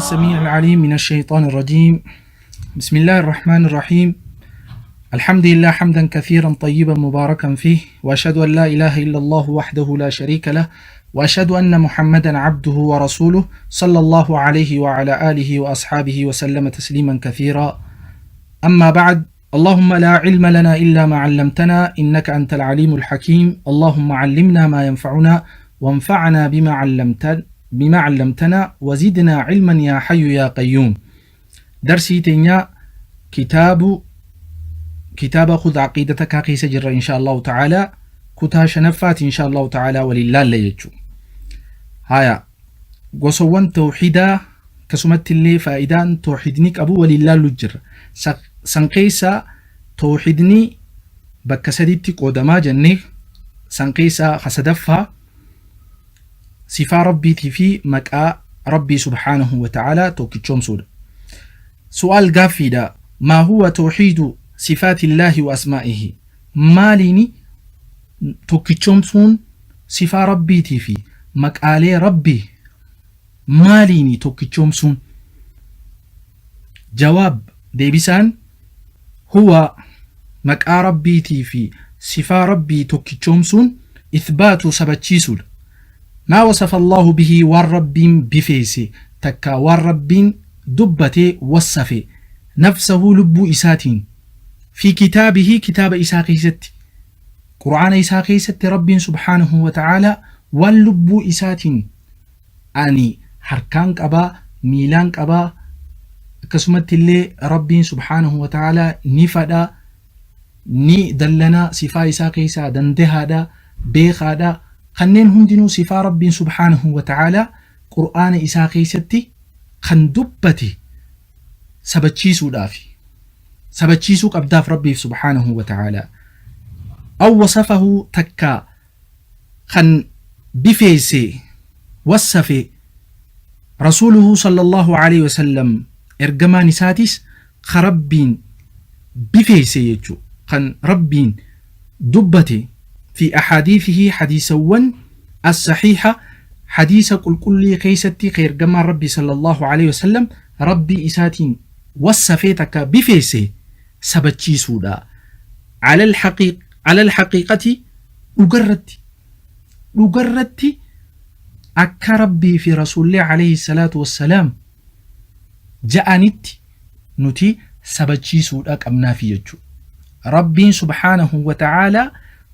السميع العليم من الشيطان الرجيم. بسم الله الرحمن الرحيم. الحمد لله حمدا كثيرا طيبا مباركا فيه، وأشهد أن لا إله إلا الله وحده لا شريك له، وأشهد أن محمدا عبده ورسوله صلى الله عليه وعلى آله وأصحابه وسلم تسليما كثيرا. أما بعد، اللهم لا علم لنا إلا ما علمتنا إنك أنت العليم الحكيم. اللهم علمنا ما ينفعنا وانفعنا بما علمتنا وزدنا علما يا حي يا قيوم. درسي تنيا كتاب كتاب خذ عقيدتك كيس جر إن شاء الله تعالى، كتا شنفات إن شاء الله تعالى ولله ليجو. هايا gosoowwan tawxiidaa akkasumatti illee faayidaan tawxiidni qabu waliin laallu jirra. San keessaa tawxiidni bakka saditti qoodamaa jennee, san keessaa ka sadaffaa sifaa rabbiitii fi maqaa rabbii subhaanahu wa ta'aalaa tokkichoomsuudha. Su'aal gaaffiidha. Maa huwa tawxiidu sifaatillaahi wa asmaa'ihi? Maaliini tokkichoomsuun sifaa rabbiitii fi maqaalee rabbii, maaliini tokkichoomsuun? Jawaab, deebisaan, huwa maqaa rabbiitii fi sifaa rabbii tokkichoomsuun ithbaatu sabachiisuudha. Maa wasafa Allaahu bihi, waan rabbiin bifeesse takka waan rabbiin dubbatee wassafe, nafsahu lubbuu isaatiin, fi kitaabihi kitaaba isaa keessatti, qur'aana isaa keessatti rabbiin subhaanahu wa ta'aalaa waan lubbuu isaatiin ani harkaan qabaa, miilaan qabaa, akkasumatti illee rabbiin subhaanahu wa ta'aalaa ni fadhaa, ni dallanaa, sifaa isaa keessaa dandahaadha, beekaadha, kanneen hundinuu sifaa rabbiin subhaanahu wa ta'aalaa qur'aana isaa keessatti kan dubbate sabachiisuudhaafi sabachiisuu qabdaaf rabbiif subhaanahu wa ta'aalaa. Aw wasafahu takka kan bifeesse wassafe rasuuluhu sallallahu alaihi wasallam, ergamaan isaatis ka rabbiin bifeesse jechuu kan rabbiin dubbate, fi axaadiifihi hadiisawwan as-saxiixa hadiisa qulqullii keessatti ka ergamaan rabbii sallallahu alaihi wasallam rabbii isaatiin wassafee takka bifeesse sabachiisuudha. Ala alhaqiiqati dhugarratti akka rabbii fi rasuulli alayhi salaatu wassalaam ja'anitti nuti sabachiisuudha qabnaafi jechuudha. Rabbiin subhaanahu wa ta'aalaa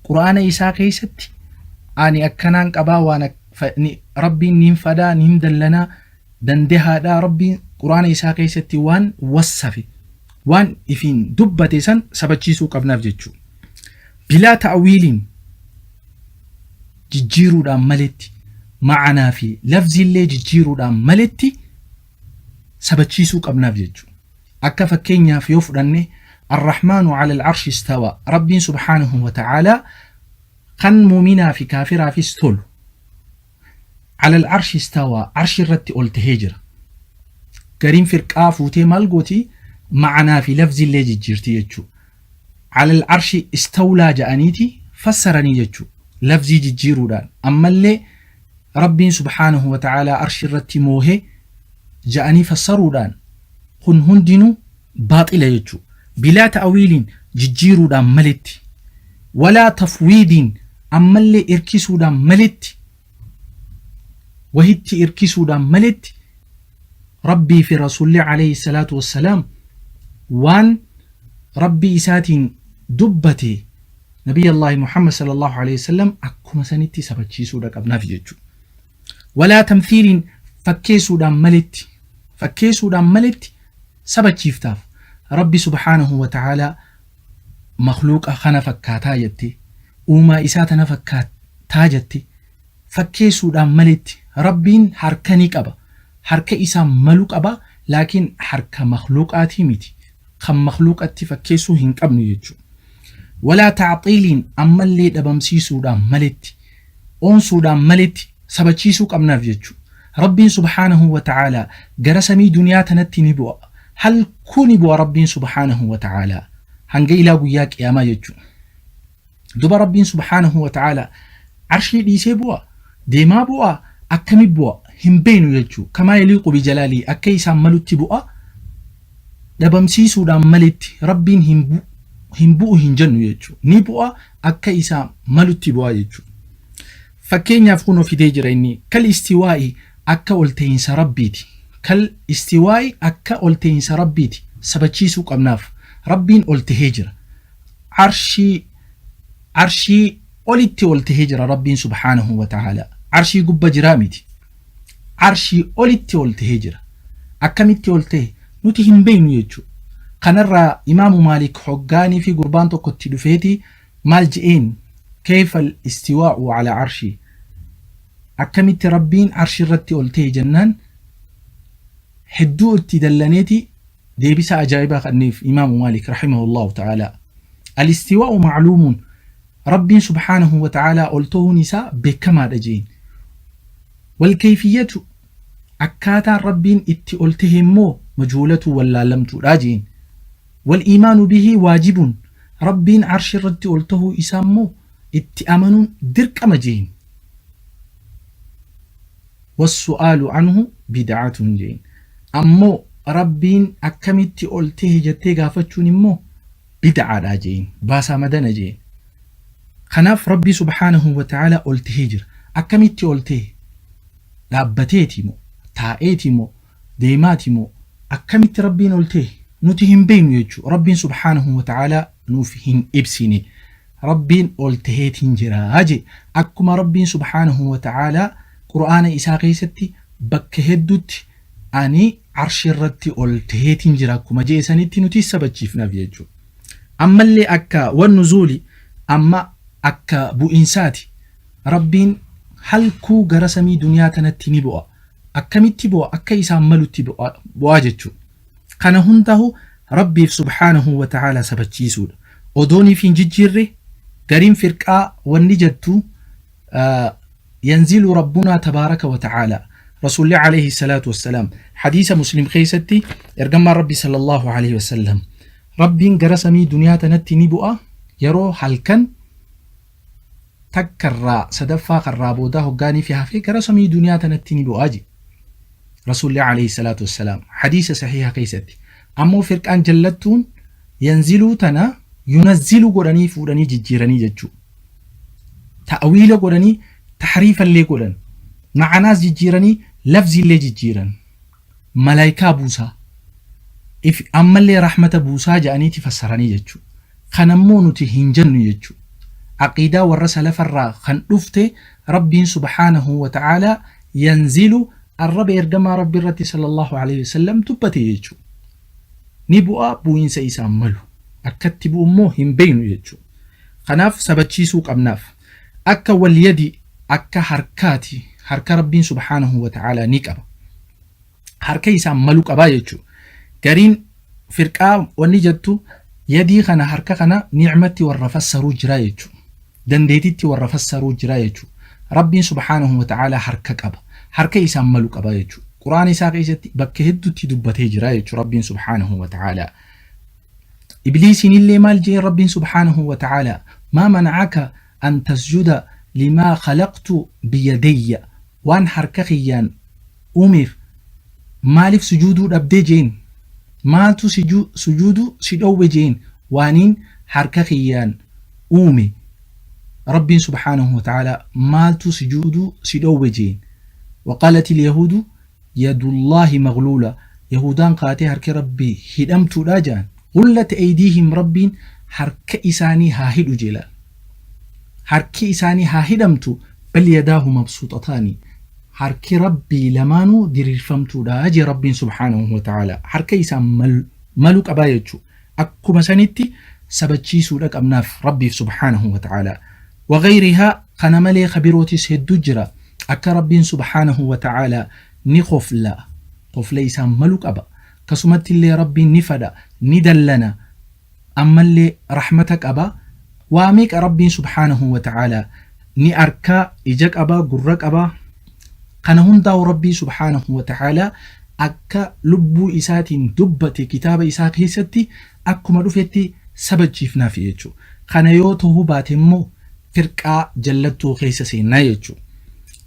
qur'aana isaa keessatti ani akkanaan qabaa, waan rabbiin niin fadaa, niin dallanaa, dandahaadhaa, rabbiin qur'aana isaa keessatti waan wassafe waan ifiin dubbate san sabachiisuu qabnaaf jechuudha. Bilaa ta'wiiliin jijjiiruudhaan maletti, ma'anaa fi lafziillee jijjiiruudhaan maletti sabachiisuu qabnaaf jechuudha. Akka fakkeenyaaf yoo fudhanne, Arrahmaanu ala al-arshi istawa, rabbiin subhaanahu wa ta'aalaa kan muuminaa fi kaafiraafis tolu ala al-arshi istawa, arshi irratti ol tahee jira. Gariin firqaa fuutee maal gooti? Ma'anaa fi lafziillee jijjiirti jechuudha. Ala al-arshi istawlaa ja'aniiti fassaranii jechuudha. Lafzii jijjiiruudhaan ammallee rabbiin subhaanahu wa ta'aalaa arshi irratti moohee ja'anii fassaruudhaan, kun hundinuu baaxila jechuudha. Bilaa ta'wiiliin jijjiiruudhaan maletti, walaa tafwiidiin ammallee irkisuudhaan maletti, wahitti irkisuudhaan maletti rabbii fi rasuulli alayhi salaatu wassalaam waan rabbii isaatiin dubbate nabiy Allahi Muhammad sallallahu alayhi wasallam akkuma sanitti sabachiisuudha qabnaaf jechuudha. Walaa tamthiiliin fakkeessuudhaan maletti sabachiiftaaf. Rabbi subhaanahu wa ta'aalaa makhluuqa kana fakkaataa jette, uumaa isaa tana fakkaataa jette fakkeessuudhaan maletti. Rabbiin harka ni qaba, harka isaa malu qaba, laakiin harka makhluuqaatii miti, kan makhluuqatti fakkeessuu hin qabnu jechuudha. Walaa tacxiiliin ammallee dhabamsiisuudhaan maletti, oonsuudhaan maletti sabachiisuu qabnaaf jechuudha. Rabbiin subhaanahu wa ta'aalaa gara samii duniyaa tanatti ni bu'a. Halkuu ni bu'a rabbiin subhaanahu wa ta'aalaa hanga ilaa guyyaa qiyaamaa jechuudha. Duba rabbiin subhaanahu wa ta'aalaa arshii dhiisee bu'a, deemaa bu'a, akkami bu'a? Hin beeynu jechuu. Kamaa yaliiqu bijalaalii akka isaan malutti bu'a dhabamsiisuudhaan maletti Rabbiin hin hin bu'u hin jennu jechuu. Ni bu'a akka isaa malutti bu'a jechuu. Fakkeenyaaf kunoo fidee jira inni kal istiwaa'i akka ol ta'iinsa Rabbiiti. Kal istiwaa'i akka ol ta'iinsa Rabbiiti sabachiisuu qabnaaf. Rabbiin ol tahee jira. Arshii Arshii olitti ol tahee jira Rabbiin subhaanahu wa ta'aalaa. Arshii gubba jiraa miti. Arshii olitti ol tahee jira. Akkamitti ol tahe nuti hin beeynu jechuudha. Kanarraa Imaamu Maalik hoggaanii fi gurbaan tokko itti dhufeeti maal je'een kayfa al-istiwaa'u ala arshii akkamitti Rabbiin arshii irratti ol tahe jennaan hedduu itti dallaneeti deebisaa ajaa'ibaa kanneef Imaamu Maalik rahimahullahu ta'aalaa. Al-istiwaa'u ma'luumuun Rabbiin subhaanahu wa ta'aalaa ol tahuun isaa beekamaadha jeen. Wal kayfiyyatu akkaataan Rabbiin itti ol tahe immoo majhuulatu wallaalamtuudha jeen. Wal iimaanu bihi waajibun Rabbiin arshi irratti ol tahuu isaa immoo itti amanuun dirqama jeen. Wassu'aalu anhu bid'atun jeen. Ammoo Rabbiin akkamitti ol tahe jettee gaafachuun immoo bid'aadha jeen. Baasaa madana jeen. Kanaaf Rabbii subhaanahu wa ta'aalaa ol tahee jira. Akkamitti ol tahe? Dhaabbateeti moo? Taa'eeti moo? Deemaati moo? Akkamitti Rabbiin ol tahe? Nuti hin beeknu jechuudha. Rabbiin subhaanahu wa ta'aalaa nuuf hin ibsine. Rabbiin ol taheetiin jira jee. Akkuma Rabbiin subhaanahu wa ta'aalaa Qur'aana isaa keessatti bakka hedduutti ani arshi irratti ol taheetiin jira akkuma jee sanitti nuti sabachiifnaaf jechuudha. Ammallee akka wannuzuuli amma akka bu'insaati. Rabbiin halkuu gara samii duniyaa tanatti ni bu'a. Akkamitti bu'a? Akka isaan malutti bu'aa jechuudha. Kana hundahu Rabbiif subhaanahu wa ta'aalaa sabachiisuudha. Odooniif hin jijjiirre gariin firqaa wanni jettu yanzilu Rabbunaa tabaaraka wa ta'aalaa. Rasuulli alayhi salaatu wassalaam hadiisa Muslim keessatti ergamaan Rabbi sallallahu alayhi wasallam Rabbiin gara samii duniyaa tanatti ni bu'a yeroo halkan takkarraa sadaffaa karraa boodaa hoggaanii fi hafee gara samii duniyaa tanatti ni bu'aa jedhe. Rasuulli alayhi salaatu wassalaam hadiisa sahiha keessatti. Ammoo firqaan jallattuun yanziluu tana yunazzilu godhanii fuudhanii jijjiiranii jechuu. Ta'wiila godhanii tahriifallee godhan. Ma'anaas jijjiiranii lafziillee jijjiiran. Malaayikaa buusaa. If ammallee rahmata buusaa jedhaniiti fassaranii jechuu. Kanammoo nuti hin jennu jechuu. Aqiidaa warra salafarraa kan dhufte Rabbiin subhaanahu wa ta'aalaa yanzilu arraba ergamaa Rabbi irratti sallallahu alaihi wasallam dubbate jechuu. Ni bu'a bu'iinsa isaan malu. Akkatti bu'u immoo hin beeknu jechuu. Kanaaf sabachiisuu qabnaaf. Akka wal yadi akka harkaati harka Rabbiin subhaanahu wa ta'aalaa ni qaba. Harka isaan malu qabaa jechuu. Gariin firqaa wanni jettu yadii kana harka kana ni'matti warra fassaruu jira jechuu. Dandeetitti warra fassaruu jira jechuu. Rabbiin subhaanahu wa ta'aalaa harka qaba. Harka isaan malu qaba jechuu. Qur'aana isaa keessatti bakka hedduutti dubbatee jira jechuu Rabbiin subhaanahu wa ta'aalaa. Ibliisiin illee maal jeen Rabbiin subhaanahu wa ta'aalaa maa mana'aka an tasjuda limaa khalaqtu biyadayya waan harka kiyyaan uumeef maaliif sujuuduu dhabdee jeen maaltu sujuuduu si dhowwe jeen waaniin harka kiyyaan uume Rabbiin subhaanahu wa ta'aalaa maaltu sujuuduu si dhowwe jeen waqaalat ilyahuudu yadullaahi maghluula yahuudaan kaatee harki Rabbii hidhamtuudha jedhan ghullat aydiihim Rabbiin harka isaanii haa hidhu jeela harki isaanii haa hidhamtu bal yadaahu mabsuuxataani harki Rabbii lamaanuu diriirfamtuudha jee Rabbiin subhaanahu wa ta'aalaa harka isaan malu qabaa jechuu akkuma sanitti sabachiisuudha qabnaaf Rabbiif subhaanahu wa ta'aalaa wagayrihaa kana malee kabirootis hedduu jira akka Rabbiin subhaanahu wa ta'aalaa ni kofla kofla isaan malu qaba akkasumatti illee Rabbiin ni fadha ni dallana ammallee rahmata qaba waa meeqa Rabbiin subhaanahu wa ta'aalaa ni arkaa ija qaba gurra qaba kana hundaa'u Rabbii subhaanahu wa ta'aalaa akka lubbuu isaatiin dubbate kitaaba isaa keessatti akkuma dhufetti sabachiifnaaf jechuudha. Kana yoo ta'uu baate immoo firqaa jallattuu keessa seennaa jechuudha.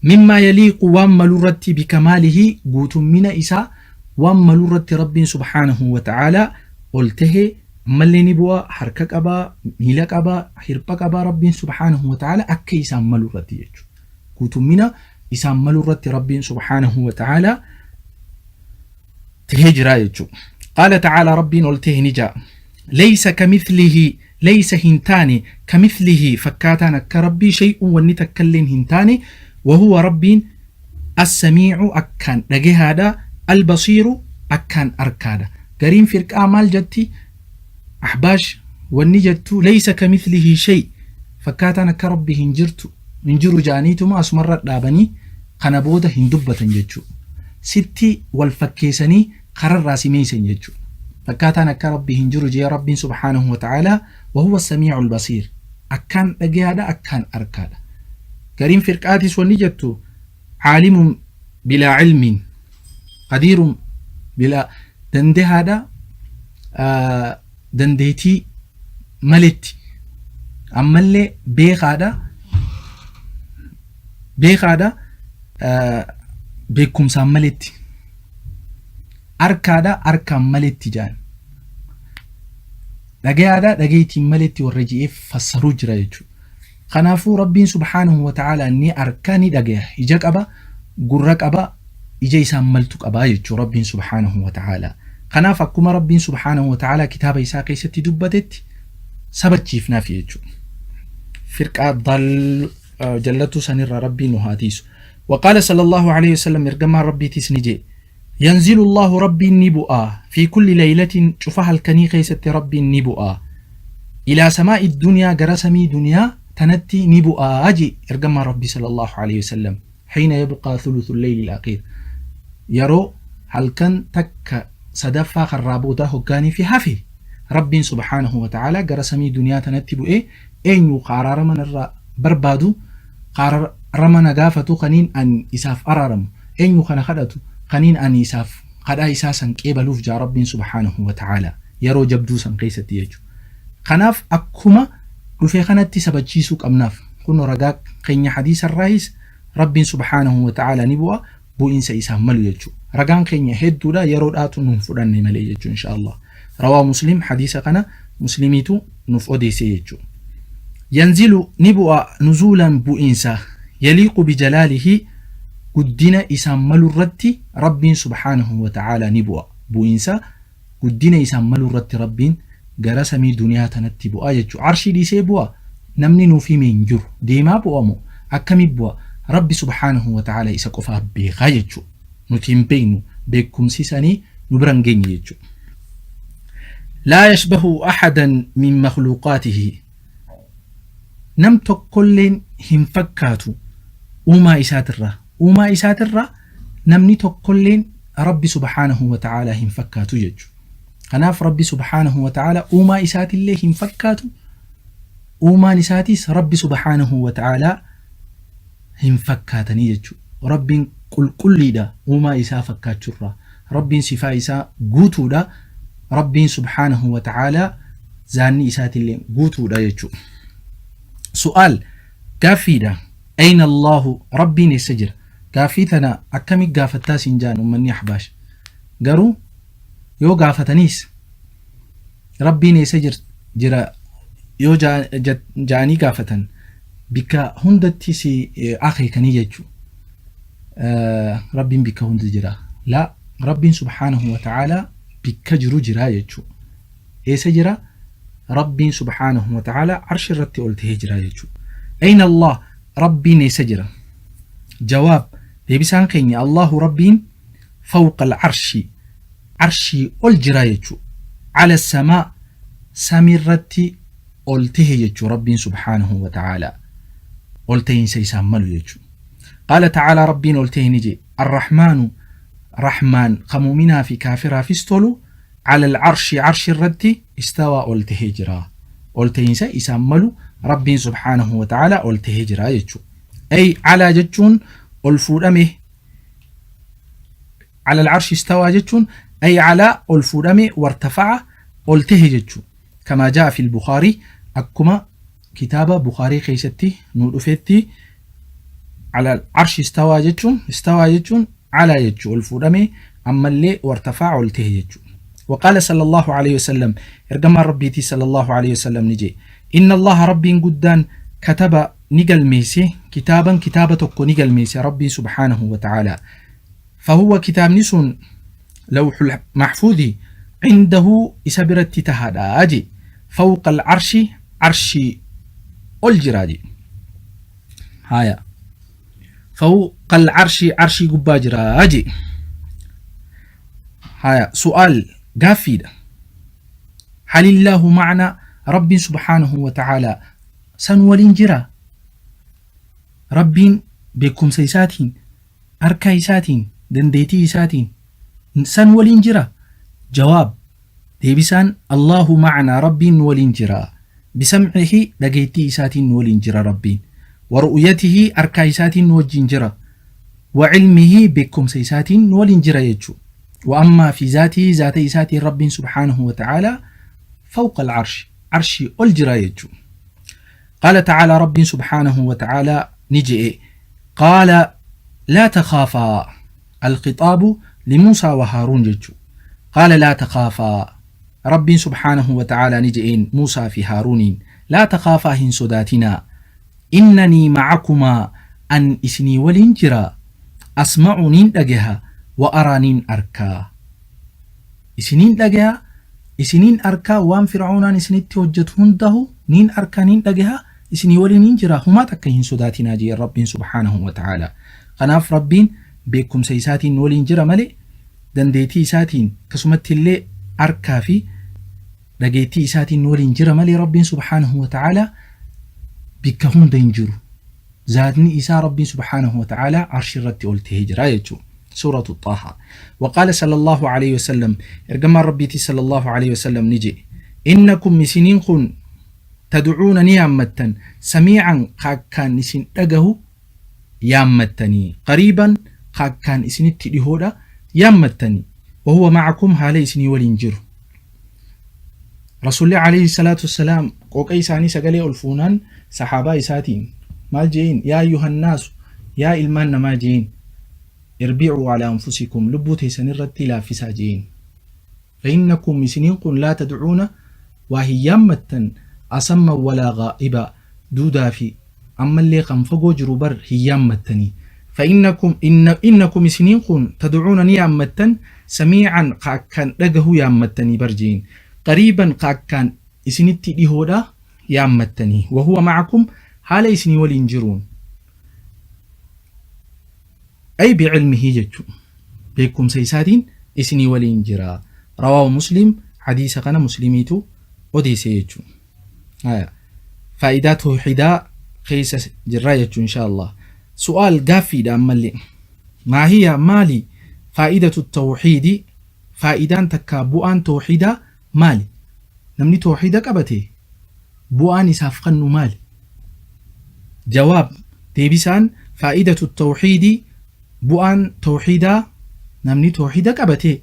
Mimmaa yaliiqu waan malurratti bikamaalihi guutummina isaa waan malurratti Rabbiin subhaanahu wa ta'aalaa ol tahe ammallee ni bu'a, harka qaba, miila qaba, hirpha qaba Rabbiin subhaanahu wa ta'aalaa akka isaan malurratti jechuudha. Guutummina isaan malurratti Rabbiin subhaanahu wa ta'aalaa tahee jira jechuudha. Qaala ta'aalaa Rabbiin ol tahe ni ja'a. Laysa kamithlihi laysa hin taane kamithlihi fakkaataan akka Rabbii shay'un wanni takkalleen hin taane wahuwa Rabbiin as-samii'u akkaan dhagahaadha al-basiiru akkaan arkaadha. Gariin firqaa maal jatti Ahbaash wanni jettu laysa kamithlihi shay fakkaataan akka Rabbii hin jirtu hin jiru ja'aniituma asumarra dhaabanii kana booda hin dubbatan jechuudha. Sitti wal fakkeessanii kararraa si meeysan jechuudha. Fakkaataan akka Rabbii hin jiru jee Rabbiin subhaanahu wa ta'aalaa wa huwa samii'ul basiir akkaan dhagayaadha akkaan arkaadha. Gariin firqaatis wanni jettu caalimun bilaa ilmiin qadiirun bilaa dandehaadha dandeetii maletti ammallee beekaadha beekaadha beekumsaan maletti arkaadha arkaan maletti jaan dhagayaadha dhageetiin maletti warra ji'eef fassaruu jira jechuudha. Kanaafuu Rabbiin subhaanahu wa ta'aalaa ni arka ni dhagaya ija qaba gurra qaba ija isaan maltu qaba jechuudha Rabbiin subhaanahu wa ta'aalaa. Kanaaf akkuma Rabbiin subhaanahu wa ta'aalaa kitaaba isaa keessatti dubbatetti sabachiifnaaf jechuudha. Firqaa jallatuu sanirraa Rabbiin nu haa tiisu. وقال صلى الله عليه وسلم ergamaan Rabbiitis ni jee ينزل الله Rabbiin ni bu'aa في كل ليلة cufa halkanii keessatti Rabbiin ni bu'aa إلى سماء الدنيا gara samii duniyaa tanatti ni bu'aa jee ergamaan Rabbii صلى الله عليه وسلم حين يبقى ثلث الليل الأخير yeroo halkan takka sadaffaa karraa boodaa hoggaanii fi hafe Rabbiin subhaanahu wa ta'aalaa gara samii duniyaa tanatti bu'ee eenyu ka araarama narraa barbaadu ka araarama na gaafatu kaniin an isaaf araaramu eenyu kana kadhatu kaniin ani isaaf kadhaa isaa san qeebaluuf jaa Rabbiin subhaanahu wa ta'aalaa yeroo jabduu san keessatti jechuudha. Kanaaf akkuma dhufe kanatti sabachiisuu qabnaaf kun ragaa keenya hadiisarraayis Rabbiin subhaanahu wa ta'aalaa ni bu'a bu'iinsa isaan malu jechuudha. Ragaan keenya hedduudha yeroo dhaatu nuun fudhanne malee jechuudha insha Allah. Rawaa Muslim hadiisa kana Muslimiitu nuuf odeesse jechuudha. Yanzilu ni bu'a nuzuulan bu'iinsa yaliiqu bijalaalihi guddina isaan malu irratti Rabbiin subhaanahu wa ta'aalaa ni bu'a bu'iinsa guddina isaan malu irratti Rabbiin gara samii duniyaa tanatti bu'a jechuudha. Arshii dhiisee bu'a namni nuuf hime hin jiru deemaa bu'a moo akkamii bu'a Rabbi subhaanahu wa ta'aalaa isa qofaa beekaa jechuudha. Nuti hin beeknu beekumsi sanii nu bira hin geenye jechuudha. لا يشبه أحدا من مخلوقاته nam tokkolleen hin fakkaatu uumaa isaatirraa uumaa isaatirraa namni tokkolleen Rabbi subhaanahu wa ta'aalaa hin fakkaatu jechuudha. Kanaaf Rabbi subhaanahu wa ta'aalaa uumaa isaatillee hin fakkaatu uumaan isaatis Rabbi subhaanahu wa ta'aalaa hin fakkaatanii jechuudha. Rabbiin qulqulliidha uumaa isaa fakkaachuurraa. Rabbiin sifaa isaa guutuudha. Rabbiin subhaanahu wa ta'aalaa zaanni isaatillee guutuudha jechuudha. Su'aal gaaffiidha. أين الله Rabbiin eessa jira? Gaaffii tana akkami gaafattaa siin jaan ummanni Ahbaash. Garuu yoo gaafataniis Rabbiin eessa jira yoo ja'anii gaafatan bikka hundatti si akeekanii jechuudha. Rabbiin bikka hunda jira. Laa Rabbiin subhaanahu wa ta'aalaa bikka jiru jira jechuudha. Eessa jira? Rabbiin subhaanahu wa ta'aalaa arshi irratti ol tahee jira jechuudha. أين الله Rabbiin eessa jira? Jawaab deebisaan keenya الله Rabbiin فوق العرش arshii ol jira jechuudha. على السماء samiirratti ol tahe jechuudha Rabbiin subhaanahu wa ta'aalaa. Ol tahiinsa isaan malu jechuudha. قال تعالى Rabbiin ol tahe ni jee الرحمن Rahmaan ka mu'minaa fi kaafiraafis tolu على العرش arshi irratti استوى ol tahee jira. Ol tahiinsa isaan malu Rabbiin subhaanahu wa ta'aalaa ol tahee jira jechuudha. أي على jechuun ol fuudhame على العرش استوى jechuun أي على ol fuudhame وارتفع ol tahe jechuudha. كما جاء في البخاري akkuma kitaaba Bukhaarii keessatti nu dhufetti على العرش استوى جتشون، استوى جتشون على جتشو الفودمي أما اللي وارتفع الته جتشو. وقال صلى الله عليه وسلم إرجما ربيتي صلى الله عليه وسلم نجي إن الله ربي قدان كتب نقل ميسي كتابا كتابة نقل ميسي ربي سبحانه وتعالى، فهو كتاب نسون لوح المحفوظ عنده إسبرت تهادا أجي فوق العرش عرشي الجرادي هايا فوق العرش عرشي قباجرا أجي هايا. سؤال قافيدة، هل الله معنا رب سبحانه وتعالى سنولين جرا؟ رب بكم سيساتين أركايساتين دنديتي ساتين سنولين جرا؟ جواب ديبسان الله معنا رب ولين جرا، بسمعه لقيتي ساتين ولين جرا ربين، ورؤيته أركايساتين وجين جرا، وعلمه بكم سيساتين ولين جرا يجو. وأما في ذاته ذات ساتي رب سبحانه وتعالى فوق العرش عرشي الجرا يجو. قال تعالى رب سبحانه وتعالى نجئ قال لا تخافا، الخطاب لموسى وهارون ججو. قال لا تخافا، رب سبحانه وتعالى نجئين موسى في هارون لا تخافا هن سداتنا إنني معكما أن إسني ولنجرا أسمع نين أجها وأرى نين أركا. إسنين أجها إسنين أركا وان فرعون إسنين توجتهن ده نين أركا نين أجها إسني ولنجرا هما تكهن سداتنا جي رب سبحانه وتعالى. قناف ربين بكم سيساتين ولنجرا ملئ دنديتي ساتين كسمت اللي أركا في لقيتي ساتين ولنجرا ملي رب سبحانه وتعالى بكهون دينجرو زادني إسا ربي سبحانه وتعالى عرش الرد قلت هجرا يجو. سورة الطه. وقال صلى الله عليه وسلم إرجما ربيتي صلى الله عليه وسلم نجي إنكم مسنين خن تدعون نيامة سميعا كان نسين أجه يامتني قريبا كان إسن تلهودا يامتني وهو معكم هالي إسني ولينجر. رسول الله عليه الصلاة والسلام قوقي ساني سقلي ألفونان صحابة إساتين مال جين يا أيها الناس يا إلمان ما جين اربعوا على أنفسكم لبوتي سنرتي لا فساجين فإنكم مسنين لا تدعون وهي يامتن أسمى ولا غائبة دودا في أما اللي قنفقو جروبر هي يامتني فإنكم إنكم سنين تدعونني يامتن سميعا قاكان لقه يامتني برجين قريبا قاكان إسنتي لهودا يامتني وهو معكم حال إسني ولينجرون أي بعلمه جتشو بكم سيساتين إسني ولينجرا. رواه مسلم حديث قنا مسلميتو أوديسيتشو. آه. فائدته حداء خيس جراية إن شاء الله. سؤال قافي داملي ما هي مالي فائدة التوحيد؟ فائدان تكا بؤان توحيدا مالي نمني توحيدا كبتي بؤان سافقن مالي. جواب ديبسان فائدة التوحيد بؤان توحيدا نمني توحيدا كبتي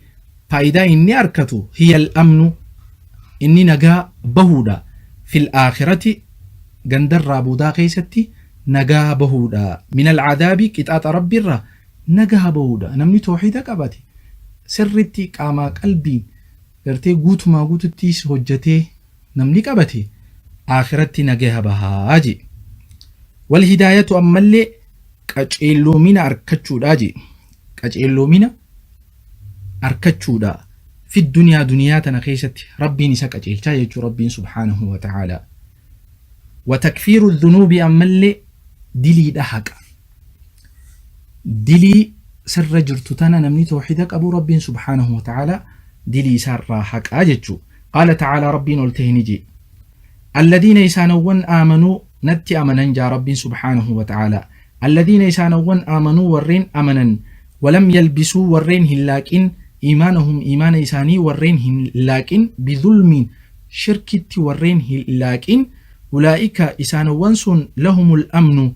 فائدة إني أركتو هي الأمن إني نجا بهودا في الآخرة جندر رابودا قيستي نجا بهودا من العذاب كتات ربي الرا نجا بهودا نمني توحيدا كبتي سرتي قاما قلبي قرتي قوت ما قوت تيس هجتي نمني كبتي آخرتي نجا بهاجي. والهداية أما اللي قجيلو من أركتشو داجي قجيلو من أركتشو دا في الدنيا دنيا تنخيست ربي نسك أجيل ربي سبحانه وتعالى. وتكفير الذنوب أما اللي دلي دهك دلي سر جرتتنا نمني توحيدك أبو ربي سبحانه وتعالى دلي سر حق أجتشو. قال تعالى ربي نلتهنجي الذين يسانون آمنوا نتي أمنا جا ربي سبحانه وتعالى الذين يسانون آمنوا ورين أمنا ولم يلبسوا ورين هلاكين إيمانهم إيمان إساني ورين هلاكين بظلم شركة ورين هلاكين أولئك إسانون سن لهم الأمن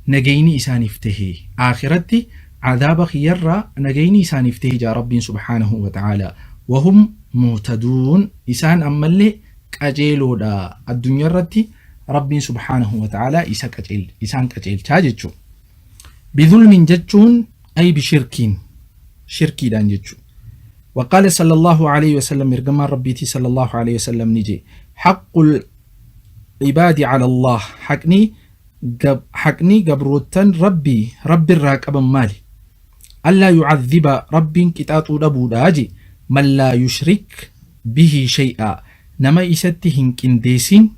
نجيني إسان افتهي آخرتي عذاب خيرا نجيني إسان افتهي جا ربي سبحانه وتعالى وهم مهتدون إسان أما اللي قجيلو دا الدنيا رتي ربي سبحانه وتعالى إسان قجيل تاجتشو. Bidhulmin jechuun ay bishirkiin, shirkiidhaan jechu. Waqaala sallallahu alayhi wasallam, ergamaan Rabbiitii sallallahu alayhi wasallam ni jee, haqqul ibaadi ala Allah, haqni gabroottan Rabbii Rabbirraa qaban maali? Allaa yu'adhiba, Rabbiin qixaaxuu dhabuudha je, man laa yushrik bihi shay'a, nama isatti hin qindeessin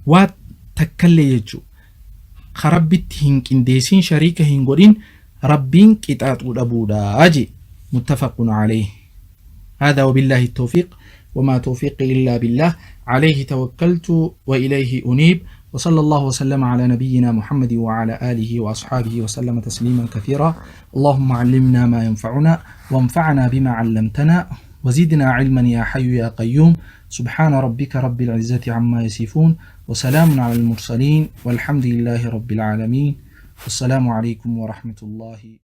waa takkallee jechu. Ka Rabbitti hin qindeessin, shariika hin godhin, Rabbiin qixaaxuu dhabuudha je. Muttafaqun alayhi. هذا وبالله التوفيق، وما توفيقي إلا بالله، عليه توكلت وإليه أنيب، وصلى الله وسلم على نبينا محمد وعلى آله وأصحابه وسلم تسليما كثيرا. اللهم علمنا ما ينفعنا، وانفعنا بما علمتنا، وزدنا علما يا حي يا قيوم. سبحان ربك رب العزة عما يصفون، وسلام على المرسلين، والحمد لله رب العالمين، والسلام عليكم ورحمة الله.